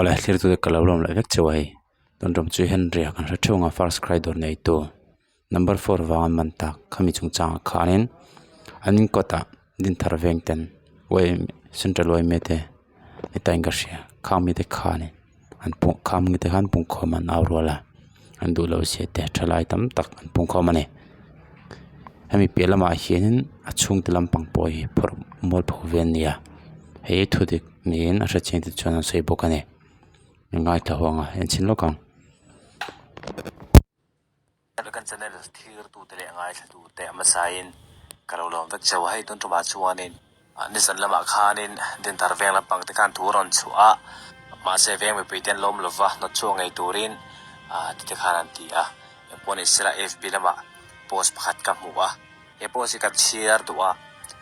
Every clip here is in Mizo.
Awle thlir tute ka lo lawm leh vek chauh a hei tun tum chu Henry a kan hre theuh ang a first cry dawr neitu number four vang an man tak khami chungchangah khanin an in kawtah Dinthar veng ten central yma te heta in ka hria khang mite khanin an pung khang mite khan pungkhawm an au rual a an duh loh zia te thalai tam tak an pungkhawm a ni hemi piah lamah hianin a chhungte lampang pawh hi phawrh mualpho ve an ni a hei hi thu dik niin a hrechiang te chuan an sawi bawk a ni ngaithla ho ang a en chhin lawk ang. Kan channel thlir tute leh ngaithla tute a hmasain ka lo lawm vek chauh a, hei tun tumah chuanin nizan lamah khanin Dinthar veng lampang te khan thu a rawn chhuah a, mahse veng mipui te an lawm lova hnawt chhuak ngei turin tite khan an ti a, engpawh ni sela FB lamah post pakhat ka hmu a, he post hi ka chhiar duh a,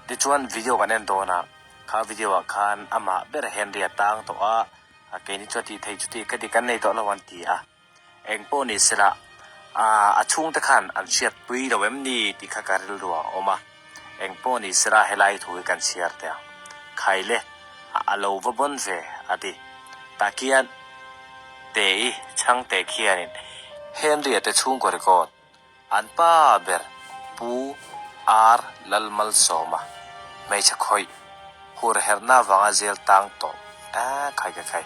tichuan video kan en dawn a, kha video ah khan amah ber Henry a tang tawh a, keini chu a tih theih chu tih ka dik an nei tawh lo an ti a. Eng pawh ni sela, a chhungte khan an hriatpui lo em ni tih kha ka rilru a awm a. Eng pawh ni sela helai thu hi kan chhiar teh ang. Khai le, a lo va bawn ve, a ti. Tah khian Tei chhangte khianin Henry-a te chhungkaw record an pa ber Pu R. Lalmalsawma hmeichhe khawih hur herhna avanga zel tang tawh a khai ka khai.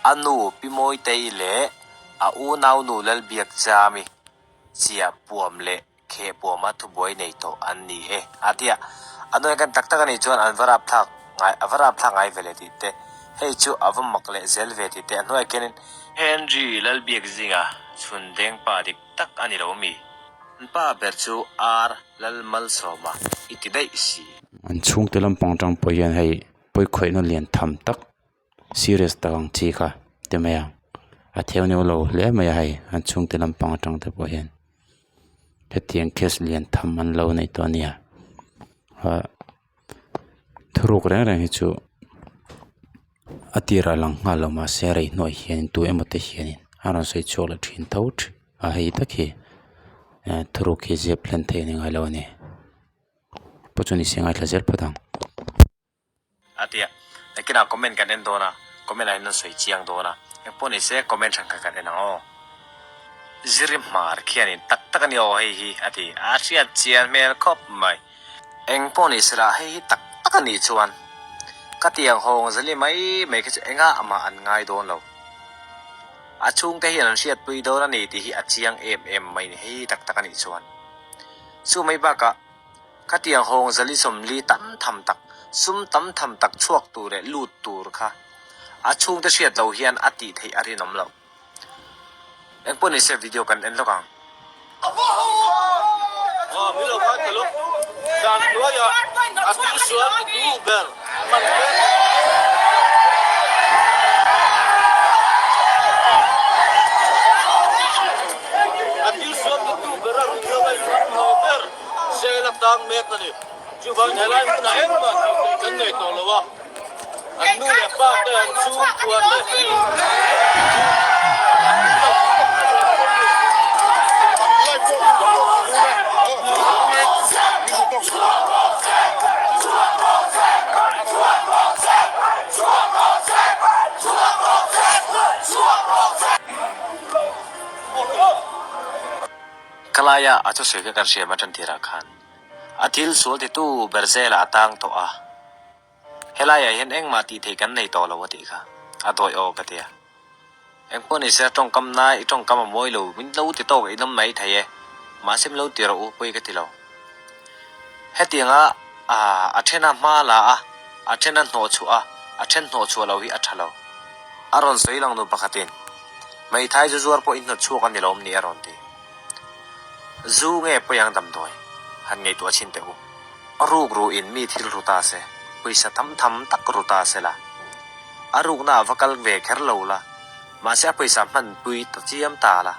A nu Pi Mawitei leh a unau nu Lalbiakchami chiah puam leh kheh puama thubuai nei tawh an ni e a ti a. A nuai kan tak tak a nih chuan an va rapthlak ngai a va rapthlak ngai ve leh tih te hei chu a va mak leh zel ve tih te a hnuai khianin Henry Lalbiakzinga chhun deng pa dik tak a ni lo mi? An pa ber chu Ar Lalmalsawma i ti daih si. An chhungte lampang atang pawh hian hei pawikhawihna lian tham tak serious tak ang chi kha ti mai a, a theu neuh lo hle mai a hei an chhungte lampang atang te pawh hian hetiang case lian tham an lo nei tawh a nia ah thuruk reng reng hi chu a tirah lang nghal lo mahse rei hnuai hian tu emaw te hianin a rawn sawi chhuak leh thin tho thin a hei tak hi eh thuruk hi zep hlen theih a ni ngai lo a ni pawh chu ni se ngaithla zel phawt ang. A ti a, nakinah comment kan en dawn a, comment ah hian an sawi chiang dawn a, engpawh ni se comment hran kha kan en ang aw. Ziri hmar khianin tak tak a ni aw hei hi a ti, a hriat chian hmel khawp mai. Engpawh ni sela hei hi tak tak a nih chuan ka tiang hawng zali mai mai kha chu engah mah an ngai dawn lo. A chhungte hian an hriatpui dawn a ni tih hi a chiang em em mai ni hei hi tak tak a nih chuan. Chu mai bakah Ka tiang hawng zali 40 tam tham tak, sum tam tham tak chhuak tur leh lut tur kha a chhungte hriat lo hian a tih theih a rinawm loh. Engpawh ni se video kan en lawk ang. Sel a tang mek a ni. Chuvangin helai hmunah engmah tih theih kan nei tawh lo a, an nu leh pa te an chhungkua te Ka laia a thusawi kha kan hriam a tantirah khan a thil sual titu ber zelah a tang tawh a, helaiah hian engmah tih theih kan nei tawh lo a tih kha a dawih aw ka ti a. Engpawh ni se tawngkam nai i tawngkam a mawi lo min lo ti tawk i nawm mai thei e, mahse min lo ti rawh u pawi ka ti lo. Hetianga a then a hma la a, a then a hnawhchhuah a, a then hnawhchhuah lo hi a tha lo. A rawn sawi lang nu pakhatin Hmeithai zu zuar pawh i hnawt chhuak a ni lawm ni a rawn ti. Zu nge pawi ang damdawi? Han ngaihtuah chhin teh u. A ruk ru in mi thil ru ta se, pawisa tam tham tak ru ta se la. A rukna ah va kal ve kher lo la, mahse a pawisa hman pui ta chiam ta la.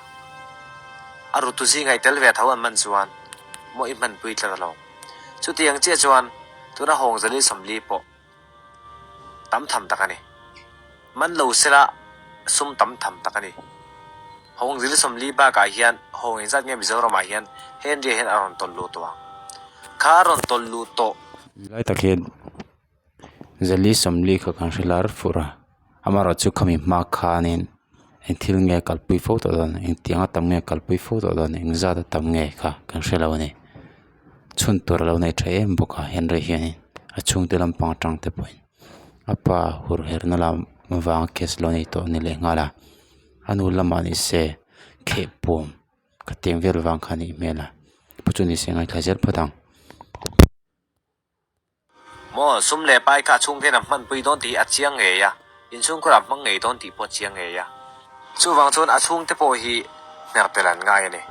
A rutu zinga i tel ve tho an hman chuan maw i hman pui tlat alawm. Chutiang chiah chuan tuna hawng zali 40 pawh tam tham tak a ni. Man lo sela sum tam tham tak a ni. Hawng zil 40 bakah hian hawng engzat nge Mizoramah hian Henry-a hian a rawn tawlh luh tawh ang. Kha a rawn tawlh luh tawh. Lai tak hian zali 40 kha kan hre lar fur a. Amaherawhchu khami hma khanin eng thil nge kalpui fo tawh dawn engtiang a tam nge kalpui fo tawh dawn eng zat a tam nge kha kan hre lo a ni. Chhun tur a lo nei tha em bawk a Henry hianin a chhungte lampang atang te pawhin a pa hur herna lam vanga case lo nei tawh a ni leh nghal a a nu lamah ni se kheh puam ka tiang vel vang kha a nih hmel a pu chu ni se ngaithla zel phawt ang. Maw, sum leh pai kha a chhung hian a hmanpui dawn tih hi a chiang ngei a, inchhungkhur a hmang ngei dawn tih pawh a chiang ngei a. Chuvang chuan a chhungte pawh hi hmer tel an ngai a ni.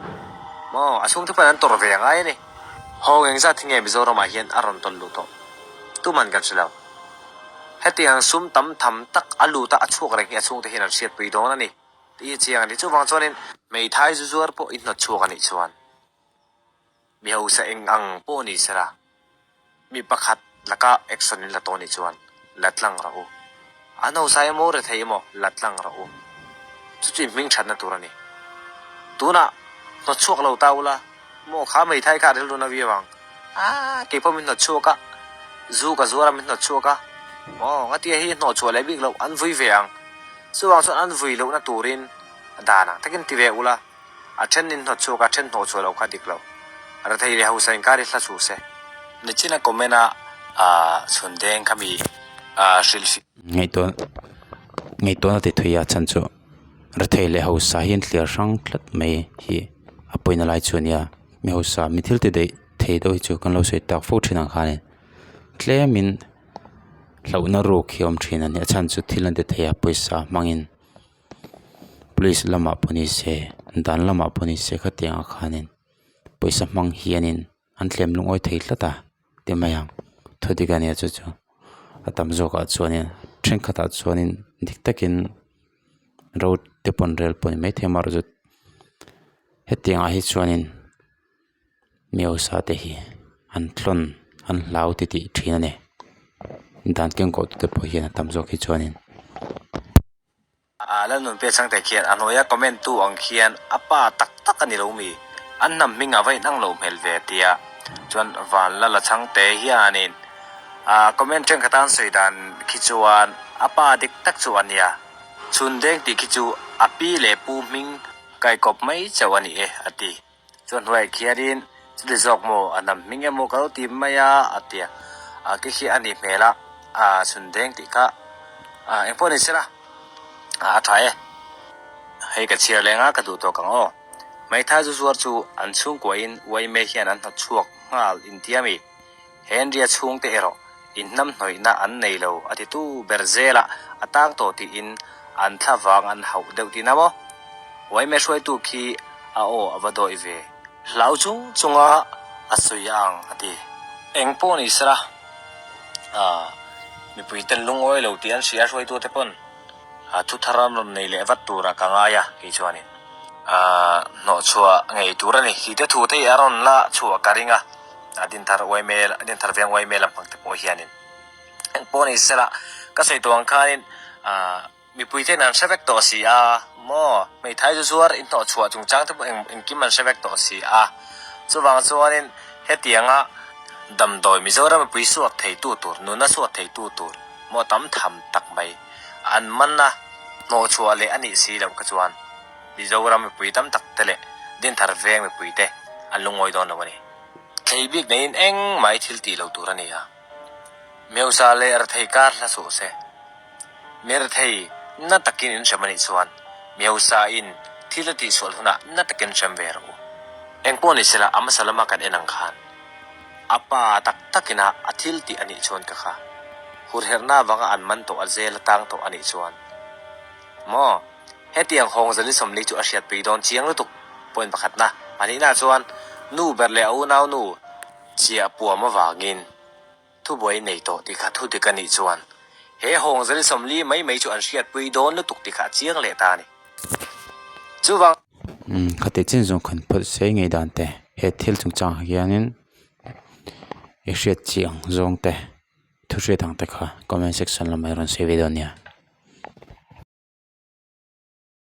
Maw, a chhungte pawhin an tawrh ve a ngai a ni. Hawng engzat hi nge Mizoramah hian a rawn tawlh luh tawh? Tuman kan hre lo. Hetiang sum tam tham tak a lut a, a chhuak reng hi a chhungte hian an hriatpui dawn a ni tih hi a chiang a ni. Chuvang chuanin hmeithai zu zuar pawh i hnawt chhuak a nih chuan Mi hausa eng ang pawh ni sela, mi pakhat laka action in la tawh nih chuan la tlang rawh u. An hausa emaw rethei emaw la tlang rawh u. Chu chu in hming thatna tur a ni. Tunah hnawt chhuak lo ta ula, maw kha hmeithai kha a rilru na viau ang. Aaa kei pawh min hnawt chhuak a, zu ka zuar a min hnawt chhuak a, maw ngatia hi hnawh chhuah leh bik loh an vui ve ang. Chuvang chuan an vui lohna turin dan ang takin ti ve ula. A then in hnawt chhuak a then hnawh chhuah loh kha dik lo. Rethei leh hausa inkar hi hla chhuh se. Nichina comment a chhun deng kha mi hrilh fi. Ngaihtuah ngaihtuahna ti thui a chhan chu rethei leh hausa hi an thliar hrang tlat mai hi a pawina lai chu a nia. Mi hausa mi thil ti daih thei deuh hi chu kan lo sawi tak fo thin ang khanin tlemin hlauhna ruk hi a awm thin a ni. A chhan chu thil an ti thei a pawisa hmangin. Police lamah pawh ni se dan lamah pawh ni se khatiang ah khanin pawisa hmang hianin an tlem lungawi thei tlat a ti mai ang thu dik a nia chu chu a tam zawk ah chuanin thenkhat ah chuanin dik takin ro te pawn rel pawh a ni maithei amaherawhchu hetiang ah hi chuanin mi hausa te hi an tlawn an hlau ti tih thin a ni dan kengkawh tu te pawh hian a tam zawk hi chuanin. A Lalnunpia changte khian a hnuaia comment tu ang khian a pa tak tak a ni lo mi? An hnam hming a va inang lo hmel ve tia chuan Vanlala changte hianin a comment thenkhat an sawi dan khi chuan a pa dik tak chu a nia. Chhun deng tih khi chu a pi leh pu hming kaikawp mai chauh a ni e a ti. Chuan hnuaiah khianin chuti zawk maw a hnam hming emaw ka lo ti mai a a ti a, a khi khi a nih hmel a, a chhun deng tih kha a engpawh ni sela a tha e. Hei ka chhiar leng a ka duh tawk ang aw. Hmeithai zu zuar chu an chhungkuahin uaime hian an hnawt chhuak nghal intia mi? Henry-a chhungte erawh inhnamhnawihna an nei lo a titu ber zelah a tang tawh tiin an thla vang an hauh deuh tihna maw? Uaime hruaitu khi a aw a va dawih ve. Hlau chung chunga a sawi a ang a ti. Eng pawh ni sela, mipui ten lungawi lo tih an hria a hruaitute pawn thu thar an rawn nei leh vat turah ka ngai a kei chuanin. Hnawhchhuah ngei tur a ni. Hite thu te hi a rawn la chhuah ka ring a. A dinthar uaimel a dinthar veng uaimel ang hmang te pawh hianin eng pawh ni sela ka sawi tawh ang khanin ah mipui ten an hre vek tawh si a maw hmeithai zu zuar inhnawh chhuah chungchang te pawh eng engkim an hre vek tawh si a chuvang chuanin hetianga damdawi Mizoram mipui suak thei tu tur nuna suak thei tu tur maw tam tham tak mai an man a hnawh chhuah leh a nih si loh kha chuan Mizoram mipui tam tak te leh dinthar veng mipui te an lungawi dawn lo a ni. Thei bik neiin engmah i thil tih lo tur a ni a. Meusa leh rethei kar hla suh se. Mi rethei na takin in hrem a nih chuan Meusa in thil a tihsual hunah na takin hrem ve rawh u. Engpawh ni sela a hmasa lama kan en ang khan a pa tak takin a a thil tih a nih chuan ka kha hurherhna avanga an man tawh a zel a tang tawh a nih chuan maw Hetiang hawng zali sawmli chu a hriatpui dawn chiang lutuk point pakhatna pahnihna chuan nu ber leh a unau nu chiah puam avangin thubuai nei tawh tih kha thu dik a nih chuan he hawng zali sawmli mai mai chu an hriatpui dawn lutuk tih kha a chiang leh ta a ni. Chuvang. Umm khati chin zawng khan phawt sei ngei dan te he thil chungchang ah hianin i hriat chiang zawng te thu hriat ang te kha comment section lamah i rawn sawi ve dawn nia.